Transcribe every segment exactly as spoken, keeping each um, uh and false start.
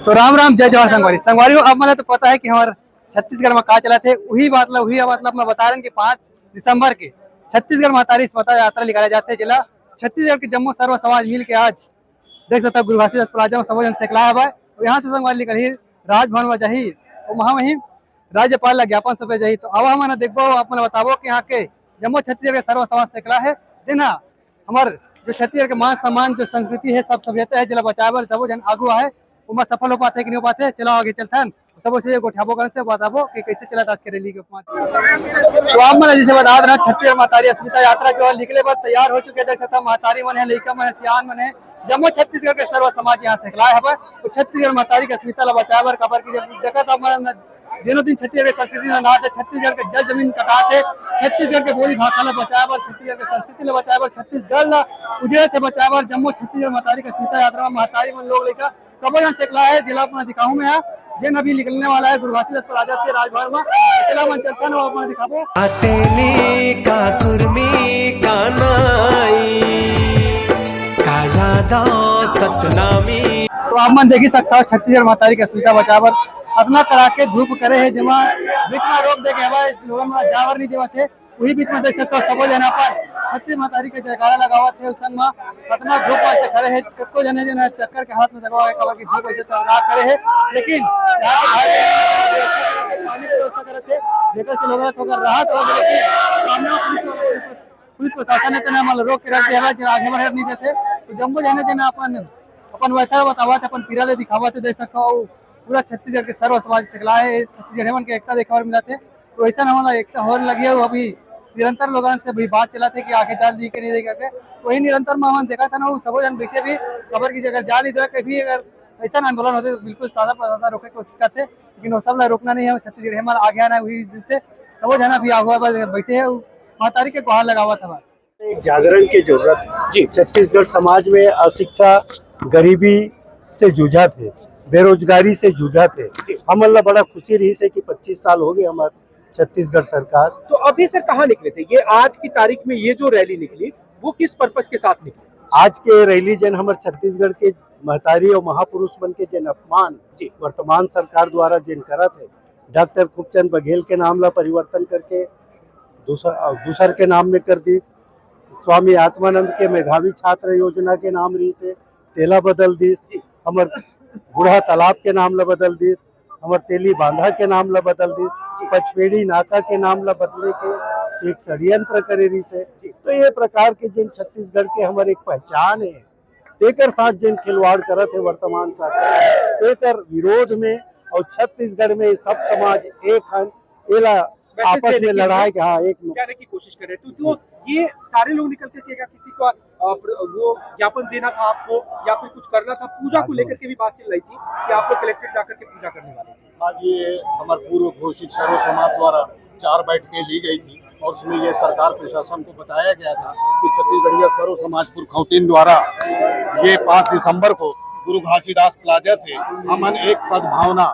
तो राम राम, जय जोहार संगवारी। संगवारी हो, आप मन ला तो पता है कि हमर छत्तीसगढ़ में का चलत हे, उही बात ला, उही बात ला आप मन ला बता रहेन कि पाँच दिसंबर के छत्तीसगढ़ महतारी अस्मिता यात्रा निकाले जाथे, जेला छत्तीसगढ़ के जम्मो सर्व समाज मिल के आज देख सकत हो गुरु घासीदास प्लाजा में सबो झन सेकलाए हवय। तो यहाँ से संगवारी निकलही, राजभवन में जाही, तो वहाँ वहीं राज्यपाल ला ज्ञापन सौंपे जाही। तो अब हमन देखबो, आप मन ला बताबो कि यहाँ के जम्मो छत्तीसगढ़ के सर्व समाज सेकलाए हे, जेन ह हमर जो छत्तीसगढ़ के मान सम्मान, जो संस्कृति है, सब सभ्यता है, जेला बचाए बर सबो झन आगू आहे, ओमा सफल हो पाथे कि नहीं हो पाथे। चलो आगे चलथन, सबो से गोठियाबो कन से बताबो कि कैसे चलत आज के रैली के पास। तो आप मन जैसे बता देना, छत्तीसगढ़ महतारी अस्मिता यात्रा जो है निकले बर तैयार हो चुके हैं। देख सकता महतारी मन है, लइका मन है, सियान मन है, जम्मो छत्तीसगढ़ के सर्व समाज यहाँ सेकलाए हवय। तो छत्तीसगढ़ महतारी के अस्मिता ला बचाए बर, काबर कि जब देखत आप मन दिनों दिन छत्तीसगढ़ के संस्कृति में नाश है, छत्तीसगढ़ के जल जमीन कटात है, छत्तीसगढ़ के बोली भाषा ला बचाए बर, छत्तीसगढ़ के संस्कृति ला बचाए बर, छत्तीसगढ़ ला उजड़े से बचाए बर जम्मो छत्तीसगढ़ महतारी के अस्मिता यात्रा में महतारी मन लोग लइका सबो झन सेकलाए हे, जेला आप मन दिखाहूं मैं हा, जेन अभी निकलने वाला है गुरु घासीदास प्लाजा से राजभवन में। चला मन चलथन, वो आप मन दिखाबो। तेली का कुर्मी का नाई, का यादव सतनामी। तो आप मन देख ही सकता हो, छत्तीसगढ़ महतारी के अस्मिता बचाए बर अतना कड़ाके धूप करे है, जेमा बीच में रोक दे के हवा लोगन मन जावर नहीं देवत है। उही बीच में देख सकता हो, सबो झन अपन छत्तीस महतारी के जयकारा लगावत हे। संग में कतना धूप में से खड़े हे, कतको झने झने चक्कर के हाथ में लगवा के, काबर की धूप ऐसे तो रात खड़े हे, लेकिन यहाँ पे भाई पानी की व्यवस्था करत हे, जेकर से लोगन ला थोड़ा राहत हो, लेकिन सामने पुलिस, पुलिस प्रशासन ने तो हमन ला रोक के रख दिया है, जो आगे बढ़े नहीं देते। तो जम्मो झने झने अपन, अपन व्यथा बतावत, अपन पीड़ा ले दिखावत, देख सकता हो, पूरा छत्तीसगढ़ के सर्व समाज सेकलाए हे, छत्तीसगढ़ मन के एकता देखे बर मिलत हे। तो ऐसा हमन ला एकता होर लगे हे। अभी निरंतर लोगन से भी बात चलत हे कि आगे जान दी के नहीं दे करके। वही निरंतर में हमन देखत हन, वो सबो झन बैठे भी, काबर की अगर जान नहीं दे, कभी अगर ऐसा आंदोलन होथे तो बिल्कुल शासन प्रशासन रोके के कोशिश करथे, लेकिन वो सब ला रोकना नहीं है। छत्तीसगढ़ हमन आगे आना है, वही दिन से सबो झन अभी आगू बैठे हे, महतारी के गुहार लगावत हवय। एक जागरण की जरूरत है। जी। छत्तीसगढ़ समाज में अशिक्षा, गरीबी से जूझत हे, बेरोजगारी से जूझत हे। जी। हमन ला बड़ा खुशी रहिस हे कि पच्चीस साल हो गए हमार छत्तीसगढ़ सरकार। तो अभी सर कहाँ निकले थे? ये आज की तारीख में ये जो रैली निकली, वो किस पर्पस के साथ निकली? आज के रैली जेन हमर छत्तीसगढ़ के महतारी और महापुरुष मन के जेन अपमान जी। वर्तमान सरकार द्वारा जेन करत हे, डॉक्टर खूबचंद बघेल के नाम ला परिवर्तन करके दूसर, दूसर के नाम में कर दीस। स्वामी आत्मानंद के मेधावी छात्र योजना के नाम रहिस हे, तेला बदल दीस। जी। हमर बूढ़ा तालाब के नाम ला बदल दीस, हमर तेली बांधा के नाम ला बदल दीस, जी। पचपेड़ी नाका के नाम ला बदले के एक षड्यंत्र करे रहिस हे। जी। तो ये प्रकार के जिन छत्तीसगढ़ के हमर एक पहचान है, तेकर साथ जिन खिलवाड़ करत हे वर्तमान सरकार, तेकर विरोध में और छत्तीसगढ़ में सब समाज एक हन, एला वैसे आपस से में लेकिन लड़ाई के, हाँ, एक मिनट। जाने की कोशिश कर रहे। तो, तो ये सारे लोग निकल के क्या किसी का, अ, प्र-, वो ज्ञापन देना था आपको या फिर कुछ करना था? पूजा को लेकर के भी बात चल रही थी कि आप लोग कलेक्ट्रेट जाकर के पूजा करने वाले थे। आज ये हमारे पूर्व घोषित सर्व समाज द्वारा चार बैठकें ली गई थी और उसमें ये सरकार प्रशासन को बताया गया था कि छत्तीसगढ़िया सर्व समाज पुरखौतीन द्वारा ये पाँच दिसंबर को गुरु घासीदास प्लाजा से हमन एक सद्भावना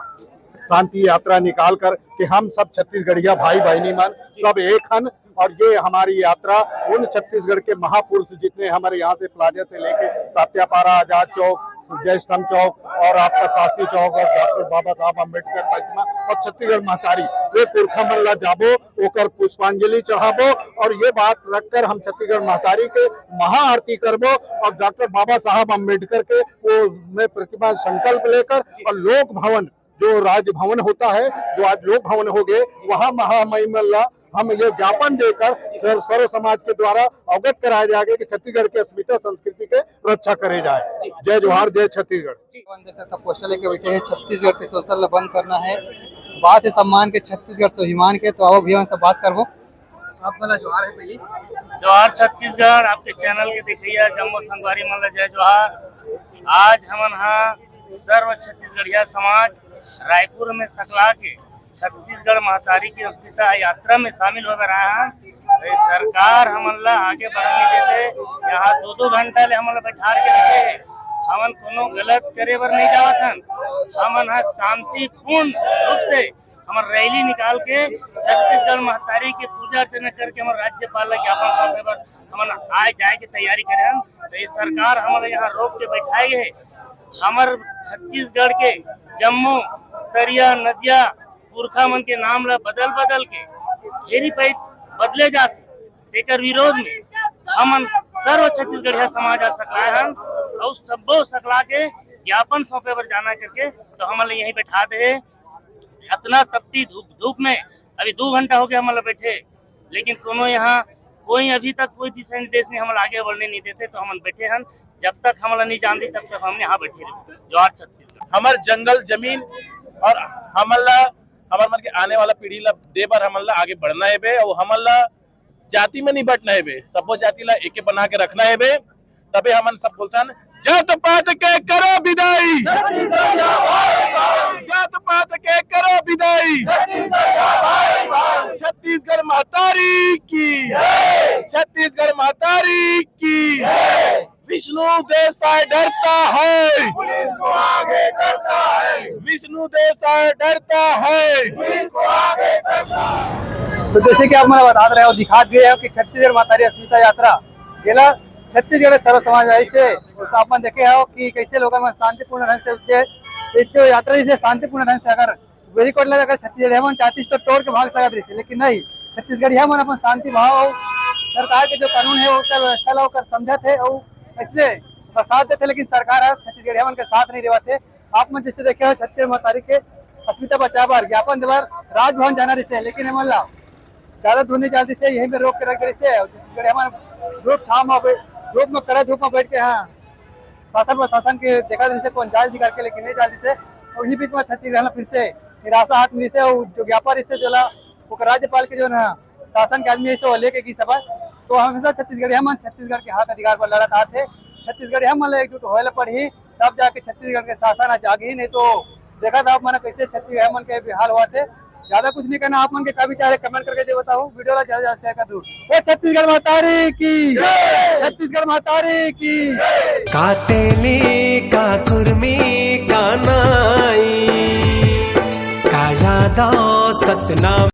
शांति यात्रा निकाल कर कि हम सब छत्तीसगढ़िया भाई बहनी मन सब एक हन और ये हमारी यात्रा उन छत्तीसगढ़ के महापुरुष जितने हमारे यहाँ से प्लाजा से लेके तात्यापारा, आजाद चौक, जय स्तंभ चौक और आपका शास्त्री चौक और डॉक्टर बाबा साहब अम्बेडकर प्रतिमा और छत्तीसगढ़ महतारी, वे पुरखा मन ला जाबो, ओकर पुष्पांजलि चढ़ाबो और ये बात रखकर हम छत्तीसगढ़ महतारी के महाआरती करबो और डॉक्टर बाबा साहब अम्बेडकर के वो में प्रतिमा संकल्प लेकर और लोक भवन जो राजभवन होता है, जो आज लोक भवन हो गए, वहाँ महामहिमन ला हम ये ज्ञापन देकर सर-, सर्व समाज के द्वारा अवगत कराया जाएगा कि छत्तीसगढ़ की अस्मिता संस्कृति के रक्षा करे जाए। जय जोहार, जय छत्तीसगढ़। अपन देख सकता पोस्टर लेके बैठे हैं, छत्तीसगढ़ के शोषण ला बंद करना है, बात है सम्मान के, छत्तीसगढ़ स्वाभिमान के। तो आओ भैया उनसे बात करबो। आप वाला जोहार है पहली। जोहार छत्तीसगढ़, आपके चैनल के देखिए जम्मो संगवारी मन ला जय जोहार। आज हमन हा सर्व छत्तीसगढ़िया समाज रायपुर में सकला के छत्तीसगढ़ महतारी की अस्मिता यात्रा में शामिल हो रहा है। ये सरकार हमन ला आगे बढ़ने देते, यहाँ दो दो घंटा ले हमन ला बैठार के रखे हैं। हमन कोनो गलत करे बर नहीं जावत हन, हमन हा शांतिपूर्ण रूप से हमर रैली निकाल के छत्तीसगढ़ महतारी के पूजा अर्चना करके हमर राज्यपाल ला ज्ञापन सौंपे बर हमन आए जाए के तैयारी करे हन। तो ये सरकार हमन ला यहाँ रोक के बैठाए गे हे, हमर छत्तीसगढ़ के जम्मो तरिया नदिया पुरखा मन के नाम ला बदल बदल के ढेरी पइत बदले जाथे। तेकर विरोध में हमन सर्व छत्तीसगढ़िया समाज आज सकलाए हन अउ सब्बो सकला के ज्ञापन सौंपे बर जाना करके तो हमन ला यहीं बैठा दे हे। अतना तपती धूप, धूप में अभी दू घंटा हो गया हमन ला बैठे, लेकिन कोनो यहाँ कोई अभी तक कोई दिशा निर्देश नहीं, हमन ला आगे बढ़ने नहीं देते। तो हमन बैठे हन, जब तक हमन ला नहीं जान दी तब तक हमन यहाँ बैठे रहे। जोहार छत्तीसगढ़। हमर जंगल जमीन और हमन ला, हमर मन के आने वाला पीढ़ी ला दे बर हमन ला आगे बढ़ना हे बे, और हमन ला जाति में नहीं बंटना हे बे, सब्बो जाति ला एके बना के रखना हे बे। तबे हमन सब बोलथन, जात पात के करो विदाई, जात पात के करो विदाई। छत्तीसगढ़ महतारी की, छत्तीसगढ़ महतारी की। विष्णु देसाई डरता है, पुलिस को आगे करता है। विष्णु देसाई डरता है, पुलिस को आगे करता है। तो जैसे कि आप मन ला बतात रहे हो, दिखात भी रहे हो कि छत्तीसगढ़ महतारी अस्मिता यात्रा, जेला छत्तीसगढ़ सर्व समाज आइसे, आप मन देखे हो कि कैसे लोगन मन शांतिपूर्ण ढंग से उठे। ये जो यात्रा इसे शांतिपूर्ण ढंग से अगर बैरिकेड लगा कर छत्तीसगढ़िया मन चाहतीस तो तोड़ के भाग सकत रहिस, लेकिन नहीं, छत्तीसगढ़िया मन अपन शांति भाव अउ सरकार के जो कानून हे ओकर व्यवस्था ला ओकर समझत हे अउ इसलिए साथ देथे, लेकिन सरकार ह छत्तीसगढ़िया मन के साथ नहीं देवत हे। आप मन जैसे देखे हो छत्तीसगढ़ महतारी के अस्मिता बचाए बर ज्ञापन देबर राजभवन जाना रहिस हे, लेकिन एमन ला ज्यादा दूर नहीं जान रहिस हे, यहीं पे रोक के रख दे रहिस हे। अउ छत्तीसगढ़िया मन धूप छाव में बै-, धूप में कड़ा धूप में बैठ के हाँ शासन प्रशासन के देखा रहिस हे कौन जाए जी करके, लेकिन नहीं जाए रहिस हे। अउ इही बीच में छत्तीसगढ़ ला फिर से निराशा हाथ मिलिस हे अउ जो ज्ञापन रहिस हे जोला ओकर राज्यपाल के जो ना शासन के आदमी रहिस हे वो लेके गिस हे। तो हमेशा छत्तीसगढ़िया मन छत्तीसगढ़ के हक अधिकार पर लड़त आत हे। छत्तीसगढ़िया मन ला एकजुट होए ला पड़ही, तब जाके छत्तीसगढ़ के शासन ह जागही, नहीं तो देखत आप मन कैसे छत्तीसगढ़िया मन के बेहाल होवत हे। ज्यादा कुछ नहीं कहना, आप मन के का विचार हे कमेंट करके जो बताओ, वीडियो ला ज्यादा से ज्यादा share कर दो। वो छत्तीसगढ़ महतारी की, छत्तीसगढ़ महतारी की। का तेली, का कुर्मी, का नाई, का यादव सतनाम